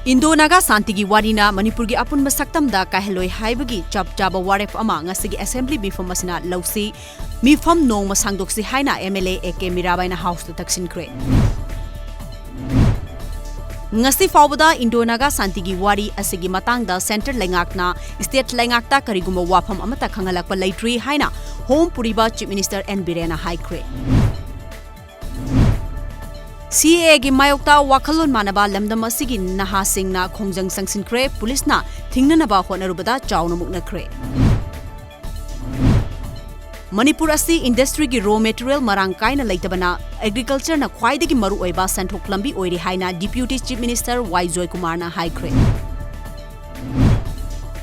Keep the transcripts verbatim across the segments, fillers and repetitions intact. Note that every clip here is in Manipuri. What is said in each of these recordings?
ꯏꯟꯗꯣ ꯅꯥꯒꯥ ꯁꯥꯟꯇꯤꯒꯤ ꯋꯥꯔꯤꯅ ꯃꯅꯤꯄꯨꯔꯒꯤ ꯑꯄꯨꯟꯕ ꯁꯛꯇꯝꯗ ꯀꯥꯏꯍꯜꯂꯣꯏ ꯍꯥꯏꯕꯒꯤ ꯆꯞ ꯆꯥꯕ ꯋꯥꯔꯦꯞ ꯑꯃ ꯉꯁꯤꯒꯤ ꯑꯦꯁꯦꯝꯕ꯭ꯂꯤ ꯃꯤꯐꯝ ꯑꯁꯤꯅ ꯂꯧꯁꯤ꯫ ꯃꯤꯐꯝ ꯅꯣꯡꯃ ꯁꯥꯡꯗꯣꯛꯁꯤ ꯍꯥꯏꯅ M L A A K ꯃꯤꯔꯥꯕꯥꯏꯅ ꯍꯥꯎꯁꯇ ꯇꯛꯁꯤꯟꯈ꯭ꯔꯦ꯫ ꯉꯁꯤ ꯐꯥꯎꯕꯗ ꯏꯟꯗꯣ ꯅꯥꯒꯥ ꯁꯥꯟꯇꯤꯒꯤ ꯋꯥꯔꯤ ꯑꯁꯤꯒꯤ ꯃꯇꯥꯡꯗ ꯁꯦꯟꯇꯔ ꯂꯩꯉꯥꯛꯅ ꯁ꯭ꯇꯦꯠ ꯂꯩꯉꯥꯛꯇ ꯀꯔꯤꯒꯨꯝꯕ ꯋꯥꯐꯝ ꯑꯃꯠꯇ ꯈꯪꯍꯜꯂꯛꯄ ꯂꯩꯇ꯭ꯔꯤ ꯍꯥꯏꯅ ꯍꯣꯝ ꯄꯨꯔꯤꯕ ꯆꯤꯐ ꯃꯤꯅꯤꯁꯇꯔ ꯑꯦꯟ ꯕꯤꯔꯦꯟꯅ ꯍꯥꯏꯈ꯭ꯔꯦ꯫ ꯁꯤ ꯑꯦ ꯑꯦꯒꯤ ꯃꯥꯌꯣꯛꯇ ꯋꯥꯈꯜꯂꯣꯟ ꯃꯥꯟꯅꯕ ꯂꯝꯗꯝ ꯑꯁꯤꯒꯤ ꯅꯍꯥꯁꯤꯡꯅ ꯈꯣꯡꯖꯪ ꯆꯪꯁꯤꯟꯈ꯭ꯔꯦ, ꯄꯨꯂꯤꯁꯅ ꯊꯤꯡꯅꯅꯕ ꯍꯣꯠꯅꯔꯨꯕꯗ ꯆꯥꯎꯅ ꯃꯨꯛꯅꯈ꯭ꯔꯦ꯫ ꯃꯅꯤꯄꯨꯔ ꯑꯁꯤ ꯏꯟꯗꯁꯇ꯭ꯔꯤꯒꯤ ꯔꯣ ꯃꯦꯇꯔꯤꯌꯦꯜ ꯃꯔꯥꯡ ꯀꯥꯏꯅ ꯂꯩꯇꯕꯅ ꯑꯦꯒ꯭ꯔꯤꯀꯜꯆꯔꯅ ꯈ꯭ꯋꯥꯏꯗꯒꯤ ꯃꯔꯨꯑꯣꯏꯕ ꯁꯦꯟꯊꯣꯛ ꯂꯝꯕꯤ ꯑꯣꯏꯔꯤ ꯍꯥꯏꯅ ꯗꯤꯄ꯭ꯌꯨꯇꯤ ꯆꯤꯐ ꯃꯤꯅꯤꯁꯇꯔ ꯋꯥꯏ ꯖꯣꯏꯀꯨꯃꯥꯔꯅ ꯍꯥꯏꯈ꯭ꯔꯦ꯫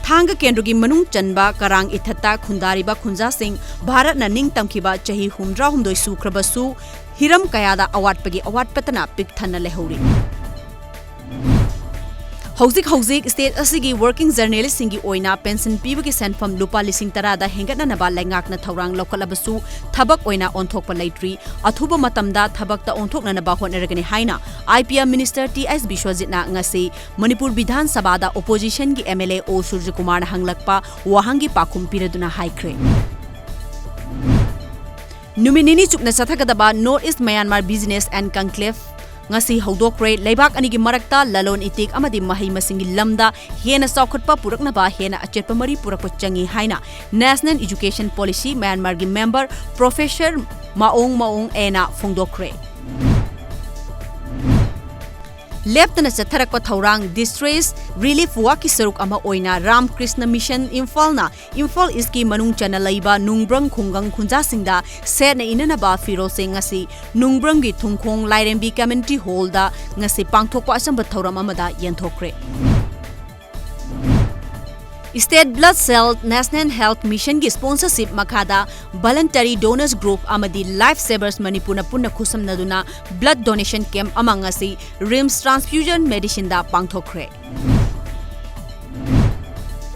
ꯊꯥꯡꯒ ꯀꯦꯟꯗ꯭ꯔꯒꯤ ꯃꯅꯨꯡ ꯆꯟꯕ ꯀꯔꯥꯡ ꯏꯊꯠꯇ ꯈꯨꯟꯗꯥꯔꯤꯕ ꯈꯨꯟꯖꯥꯁꯤꯡ ꯚꯥꯔꯠꯅ ꯅꯤꯡꯇꯝꯈꯤꯕ ꯆꯍꯤ ꯍꯨꯝꯗ꯭ꯔꯥꯍꯨꯝꯗꯣꯏ ꯁꯨꯈ꯭ꯔꯕꯁꯨ ꯍꯤꯔꯝ ꯀꯌꯥꯗ ꯑꯋꯥꯠꯄꯒꯤ ꯑꯋꯥꯠꯄꯇꯅ ꯄꯤꯛ ꯊꯟꯅ ꯂꯩꯍꯧꯔꯤ꯫ ꯍꯧꯖꯤꯛ ꯍꯧꯖꯤꯛ ꯁ꯭ꯇꯦꯠ ꯑꯁꯤꯒꯤ ꯋꯔꯀꯤꯡ ꯖꯔꯅꯦꯂꯤꯁꯁꯤꯡꯒꯤ ꯑꯣꯏꯅ ꯄꯦꯟꯁꯟ ꯄꯤꯕꯒꯤ ꯁꯦꯟꯐꯝ ꯂꯨꯄꯥ ꯂꯤꯁꯤꯡ ꯇꯔꯥꯗ ꯍꯦꯟꯒꯠꯅꯅꯕ ꯂꯩꯉꯥꯛꯅ ꯊꯧꯔꯥꯡ ꯂꯧꯈꯠꯂꯕꯁꯨ ꯊꯕꯛ ꯑꯣꯏꯅ ꯑꯣꯟꯊꯣꯛꯄ ꯂꯩꯇ꯭ꯔꯤ꯫ ꯑꯊꯨꯕ ꯃꯇꯝꯗ ꯊꯕꯛꯇ ꯑꯣꯟꯊꯣꯛꯅꯅꯕ ꯍꯣꯠꯅꯔꯒꯅꯤ ꯍꯥꯏꯅ I P M minister T H ꯕꯤꯁ꯭ꯋꯖꯤꯠꯅ ꯉꯁꯤ ꯃꯅꯤꯄꯨꯔ ꯕꯤꯙꯥꯟ ꯁꯚꯥꯗ ꯑꯣꯄꯣꯖꯤꯁꯟꯒꯤ ꯑꯦꯝ ꯑꯦꯜ ꯑꯦ ꯑꯣ ꯁꯨꯔꯖꯀꯨꯃꯥꯔꯅ ꯍꯪꯂꯛꯄ ꯋꯥꯍꯪꯒꯤ ꯄꯥꯎꯈꯨꯝ ꯄꯤꯔꯗꯨꯅ ꯍꯥꯏꯈ꯭ꯔꯦ꯫ ꯅꯨꯃꯤꯠ ꯅꯤꯅꯤ ꯆꯨꯞꯅ ꯆꯠꯊꯒꯗꯕ North East Myanmar Business and Conclave ꯉꯁꯤ ꯍꯧꯗꯣꯛꯈ꯭ꯔꯦ꯫ ꯂꯩꯕꯥꯛ ꯑꯅꯤꯒꯤ ꯃꯔꯛꯇ ꯂꯂꯣꯟ ꯏꯇꯤꯛ ꯑꯃꯗꯤ ꯃꯍꯩ ꯃꯁꯤꯡꯒꯤ ꯂꯝꯗ ꯍꯦꯟꯅ ꯆꯥꯎꯈꯠꯄ ꯄꯨꯔꯛꯅꯕ ꯍꯦꯟꯅ ꯑꯆꯦꯠꯄ ꯃꯔꯤ ꯄꯨꯔꯛꯄ ꯆꯪꯏ ꯍꯥꯏꯅ National Education Policy ꯃ꯭ꯌꯥꯟꯃꯥꯔꯒꯤ ꯃꯦꯝꯕꯔ ꯄ꯭ꯔꯣꯐꯦꯁꯔ ꯃꯥꯑꯣꯡ ꯃꯥꯑꯣꯡ ꯑꯦꯅ ꯐꯣꯡꯗꯣꯛꯈ꯭ꯔꯦ꯫ ꯂꯦꯞꯇꯅ ꯆꯠꯊꯔꯛꯄ ꯊꯧꯔꯥꯡ Distress Relief Workꯀꯤ ꯁꯔꯨꯛ ꯑꯃ ꯑꯣꯏꯅ ꯔꯥꯝ ꯀ꯭ꯔꯤꯁꯅ ꯃꯤꯁꯟ ꯏꯝꯐꯥꯜꯅ ꯏꯝꯐꯥꯜ ꯏꯁ꯭ꯠꯀꯤ ꯃꯅꯨꯡ ꯆꯟꯅ ꯂꯩꯕ ꯅꯨꯡꯕ꯭ꯔꯪ ꯈꯨꯡꯒꯪ ꯈꯨꯟꯖꯥꯁꯤꯡꯗ ꯁꯦꯠꯅ ꯏꯅꯅꯕ ꯐꯤꯔꯣꯜꯁꯤꯡ ꯉꯁꯤ ꯅꯨꯡꯕ꯭ꯔꯪꯒꯤ ꯊꯨꯡꯈꯣꯡ ꯂꯥꯏꯔꯦꯝꯕꯤ ꯀꯝꯃ꯭ꯌꯨꯅꯤꯇꯤ ꯍꯣꯜꯗ ꯉꯁꯤ ꯄꯥꯡꯊꯣꯛꯄ ꯑꯆꯝꯕ ꯊꯧꯔꯝ ꯑꯃꯗ ꯌꯦꯟꯊꯣꯛꯈ꯭ꯔꯦ꯫ State Blood Cell National Health Missionꯒꯤ sponsorship ꯃꯈꯥꯗ Voluntary Donors Group ꯑꯃꯗꯤ Life Savers ꯃꯅꯤꯄꯨꯔꯅ ꯄꯨꯟꯅ ꯈꯨꯠꯁꯝꯅꯗꯨꯅ blood donation camp ꯑꯃ ꯉꯁꯤ RIMS Transfusion Medicineꯗ ꯄꯥꯡꯊꯣꯛꯈ꯭ꯔꯦ꯫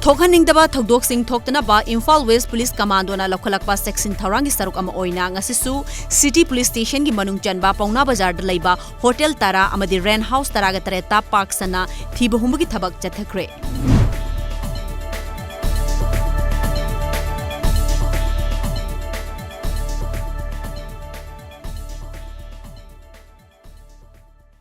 ꯊꯣꯛꯍꯟꯅꯤꯡꯗꯕ ꯊꯧꯗꯣꯛꯁꯤꯡ ꯊꯣꯛꯇꯅꯕ ꯏꯝꯐꯥꯜ ꯋꯦꯁ ꯄꯨꯂꯤꯁ ꯀꯃꯥꯟꯗꯣꯅ ꯂꯧꯈꯠꯂꯛꯄ ꯆꯦꯛꯁꯤꯟ ꯊꯧꯔꯥꯡꯒꯤ ꯁꯔꯨꯛ ꯑꯃ ꯑꯣꯏꯅ ꯉꯁꯤꯁꯨ ꯁꯤꯇꯤ ꯄꯨꯂꯤꯁ ꯁ꯭ꯇꯦꯁꯟꯒꯤ ꯃꯅꯨꯡ ꯆꯟꯕ ꯄꯥꯎꯅꯥ ꯕꯖꯥꯔꯗ ꯂꯩꯕ ꯍꯣꯇꯦꯜ ꯇꯔꯥ ꯑꯃꯗꯤ ꯔꯦꯟ ꯍꯥꯎꯁ ꯇꯔꯥꯒ ꯇꯔꯦꯠꯇ ꯄꯥꯛ ꯁꯟꯅ ꯊꯤꯕ ꯍꯨꯝꯕꯒꯤ ꯊꯕꯛ ꯆꯠꯊꯈ꯭ꯔꯦ꯫